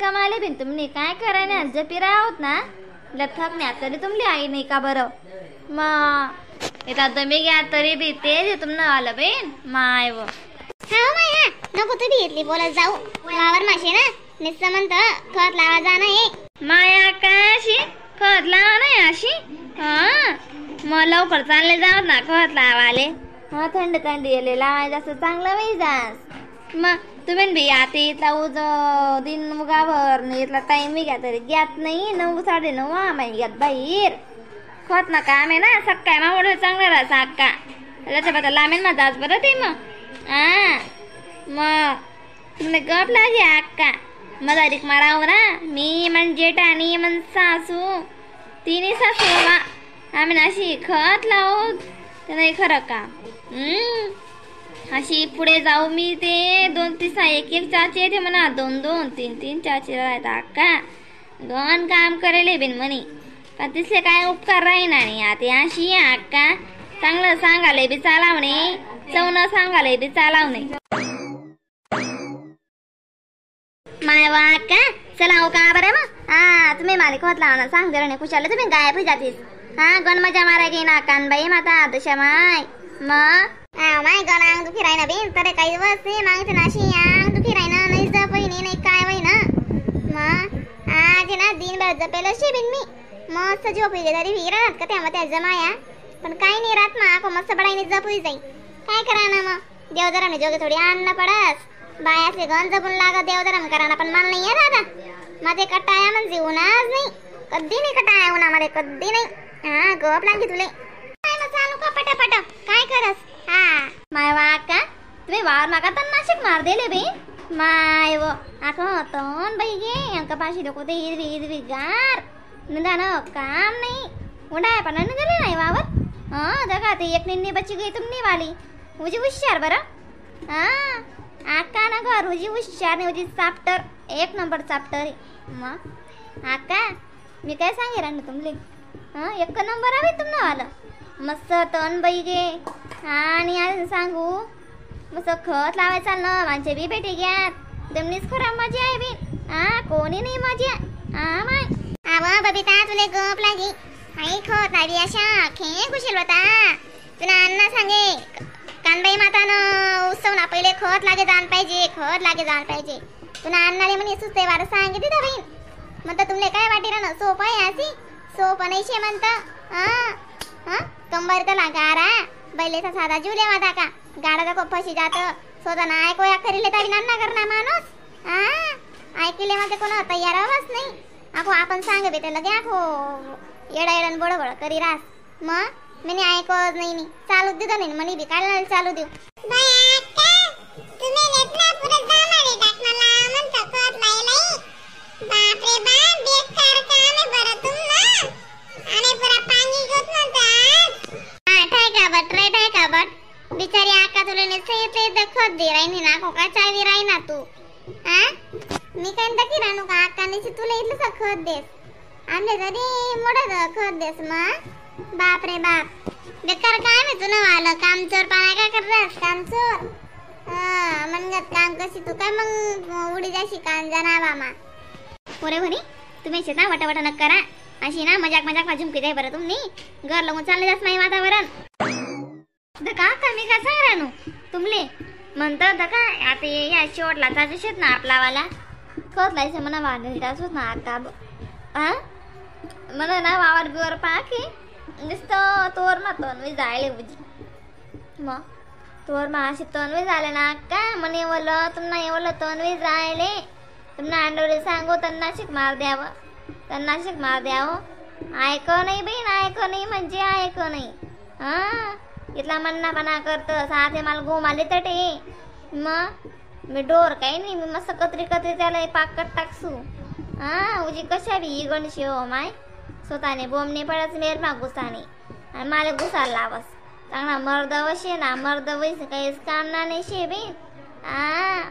कमाले बिन तुमने काय करायला जपी राहत ना लथक नाही तरी तुमली आई नाही का बरं मग येतात तुम्ही घ्या तरी बी ते तुमनं आलं बेन माय व हा माय हा नको तू बी इथली बोलत जाऊ वावर माशे ना निस्स म्हणत खत लावा जा नाही माया काय अशी खत लावा नाही अशी हा मग लवकर चालले जावत ना खत लावाले हा थंड थंडी येले लावाय जास्त चांगलं बाई जास मग तुम्ही बी आता इथला उज दिन मुगाभर इथला टाइम बी घ्या तरी घ्यात नाही 9 9:30 आम्ही घ्यात बाहेर खत ना काम आहे ना सकाळी मावडं चांगलं राहा अक्का त्याच्या बद्दल लामेन माझा आज बरं ते मग हा मग तुमने गप लागे अक्का मजारीक माराव ना मी मन जेठानी मन सासू तिन्ही सासू बाबा आम्ही अशी खत लावू ते नाही खरं का अशी पुढे जाऊ मी ते 2 3 1 1 चाचे येते म्हणा 2 2 3 3 चाचे राहतात अक्का गण काम करेले बिन म्हणे पण तिसले काय उपकार राहीना नाही आता अशी अक्का चांगलं सांगाले बी चालावणे चवनं सांगाले बी चालावणे माय वा अक्का चला हो का बरं मग हा तुम्ही मालिक होत लावणार सांग जरा नाही कुशाले तुम्ही गायब होई जातीस हा गण मजा मारा गे ना कानबाई माता दशा माय मग हा माय गण अंग दुखी राहिना बिन तरे काही दिवस नाही मागते नाशी अंग दुखी राहिना नाही जपई नाही काय होईना मग आज ना दिनभर जपेल अशी बिन मी मस्त झोप येते तरी विरात का तेव्हा त्या जमाया पण काही नाही राहत मा मस्त बडाईने जपुई जाई काय करा ना मग देवधर्म जोगे थोडी अन्न पडस बायासले गण जपून लाग देवधर्म करा पण मला नाही दादा माझे कटाया म्हणजे उन्हाच नाही कधी नाही कटाया उन्हामध्ये कधी नाही हा गप लागली तुले काय मग चालू का पटापट काय करस हा माय वा का तुम्ही वार मागा तर नाशिक मार दिले बे माय व आखो तोन बाई गे अंका पाशी लोक ते हिरवी हिरवी गार निदान काम नाही उंडाय पण निघाले नाही वावर हा दगा ते एक निन्नी बची गई तुमनी वाली उजी हुशार बरं हा आका ना घर उजी हुशार नाही उजी चाप्टर एक नंबर चाप्टर आहे मग आका मी काय सांगेल ना तुमले हा एक नंबर आहे तुमनं आलं मस्त तण बाई गे आणि आज सांगू मस्त खत लावायचं ना माणसे बी भेटी घ्यात तुमनीच खरा मजा आहे बी हा कोणी नाही मजा हा माय आवा बबिता तुले गप लागी आई खत लावी अशा खे कुशील होता तुला अण्णा सांगे कानबाई मातानं उत्सव ना पहिले खत लागे जाण पाहिजे खत लागे जाण पाहिजे तुला अण्णाले म्हणे सुचते वार सांगे तिथं बहीण म्हणतं तुमले काय वाटी राहणं सोपं आहे अशी सोपं नाही शे म्हणतं हा हा कंबर तर गारा बैलेचा साधा जीवले माता का गाडा दाखव फशी जात स्वतः ना ऐकोया खरीले तरी नान्ना करणार माणूस हा ऐकले मध्ये कोण तयार हवाच नाही आखो आपण सांग बे लगे आखो येडा येडन बडबड करी रास मग मी ऐकवत नाही नी चालू देतो नाही मनी बी काय चालू देऊ बिचारी आका तुला इथले खत दे राही ना कोका चावी राही ना तू हा मी काय दकी राहू का आका निशी तुला इथलं खत देस आमले तरी मोठं खत देस मग बाप रे बाप बेकार काय मी तुला आलं काम चोर पाना काय करत काम चोर हा मनगत काम कशी तू काय मग उडी जाशी कान जाणार मामा पोरे भरी तुम्ही शेता वटावटा न करा अशी ना मजाक मजाक माझी झुमकी जाय बरं तुम्ही घर लागून चालले जास नाही वातावरण दका कमी का सांग रानू तुमले म्हणतं दका आता या शेवटला जायचं शेत ना आपलावाला खत लायचं म्हणा वाढ असोच ना आता हा म्हणा ना वावर बिवर पाके नुसतं तोर मा तन्वी जायले उजी मग तोर मा अशी तन्वी झाले ना का म्हणे एवलं तुम्हाला एवलं तन्वी जायले तुम्हाला अंडोरे सांगू त्यांना शिक मार द्यावं त्यांना शिक मार द्यावं ऐक नाही बहीण ऐक नाही म्हणजे ऐक नाही हां इथला म्हणणापणा करतं साथे मला गोमाले तटे मग मी डोर काही नाही मी मस्त कत्री कत्री त्याला पाकट टाकसू हा उजी कशा बी इगणशी हो माय स्वतःने बोमने पडच मेर मा गुसाने आणि मला गुसाला लावस चांगला मर्द वशे ना मर्द वैस काहीच काम ना नाही शे बी हा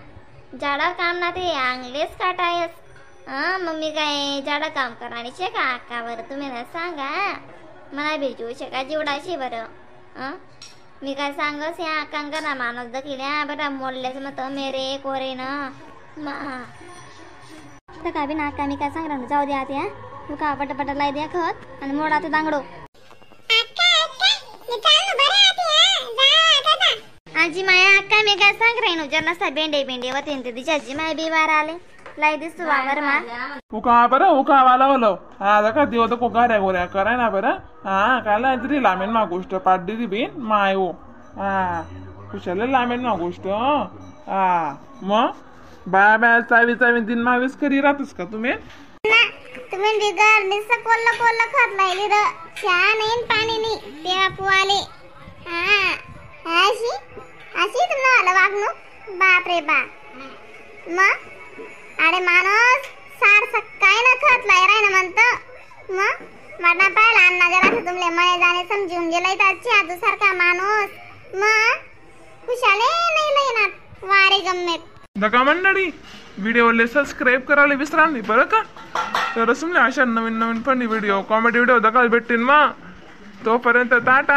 जाडा काम ना ते अंगलेच काटायस हा मग मी काय जाडा काम करणार शे का आका बरं तुम्ही ना सांगा मला भेटू शे का जीवडाशी बरं हं मी काय सांगस या कांगा माणूस दखिल्या बरं मोडल्यास मग मेरे कोरे ना मा तर का बी नाका मी काय सांग राहू जाऊ दे आता उका पटापट लाई द्या खत आणि मोडा ते दांगडो. आजी माया अक्का मी काय सांग राहीन जर नसता बेंडे बेंडे वतेन ते तिच्याची माय बिवार आले लाई दिसतो वावर मा. उका बरं उका वाला ओलो हा का देव तर कोगाऱ्या गोऱ्या कराय ना बरं. हा काय तरी लामेन मा गोष्ट पाडली ती बीन my हो. हा कुशाला लामेन मा गोष्ट. हा मग बाया बाया चावी चावी दिन मावीस करी राहतस का तुम्ही? तुम्ही बिगर निस कोल्ल कोल्ल खत लायली र चहा नाही पाणी नाही तेव्हा पुआले. हा अशी अशी तुम्हाला वागणूक बाप रे बाप. मग अरे माणूस सार काय ना खत लाय राय ना म्हणतो. मग मला पाहिला अण्णा जरा तुमले मळे जाणे समजून गेलाय त्याची आजू सारखा माणूस. मग खुशाले नाही लईनात वारे गम्मेत. दका मंडळी व्हिडिओले सबस्क्राईब करायला विसरा नाही बरं का. तर तुमले अशा नवीन नवीन funny video comedy video दकाल भेटतील मग. तोपर्यंत टाटा.